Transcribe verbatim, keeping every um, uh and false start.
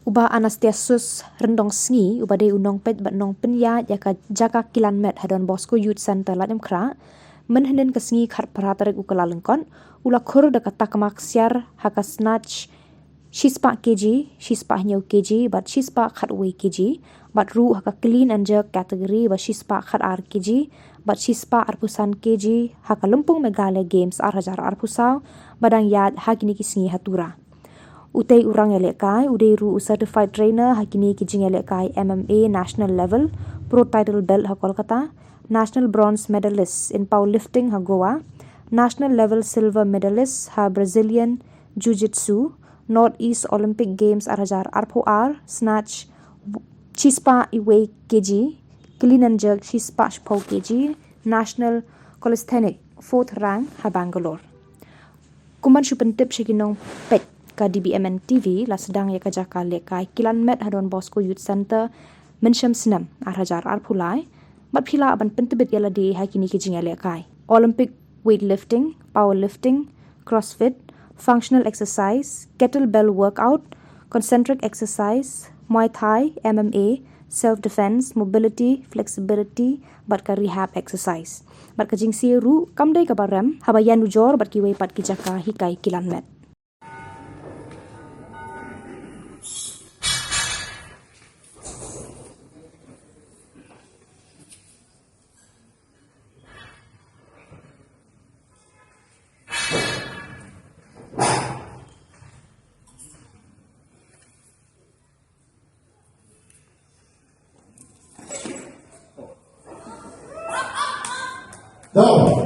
U Bah Anastasius Ryndongsngi, uba dei u nongpeit bad nongpynïaid ïa ka jaka kilan met ha Don Bosco Youth Centre Laitumkhrah, mynhynnin ka sngi khatphra tarik u Kyllalyngkot, u la khur da ka takma ksiar ha ka snatch shispah kg, shispah hynñiew kg bad shispah khatwei kg, bad ruh ha ka clean and jerk category ba shispah khatar kg bad shispah arphew san kg ha ka Lympung Meghalaya Games ar hajar arphew saw ba dang ïaid ha kine ki sngi ha Tura. Utei u rang ïalehkai u dei ruh u certified trainer ha kine ki jingïalehkai M M A national level, pro title belt ha Kolkata, national bronze medalist in powerlifting ha Goa, national level silver medalist ha Brazilian Jiu-Jitsu, North East Olympic Games ar hajar arphew ar, snatch shispah uwei kg, clean and jerk shispah shiphew kg, national calisthenic fourth rank ha Bangalore. Kum ban shu pyntip sha ki nongpeit, ka D B M N T V la sdang ïa ka jaka lehkai kilan met ha Don Bosco Youth Centre mynshem snem ar hajar arphew lai, bad phi lah ban pyntbit ïa lade ha kine ki jingïalehkai: Olympic weightlifting, powerlifting, crossfit, functional exercise, kettlebell workout, concentric exercise, Muay Thai, M M A, self defense, mobility, flexibility bad ka rehab exercise. Bad ka jingsiew ruh kam dei kaba rem haba ïanujor bad kiwei pat ki jaka hikai kilan met. Now,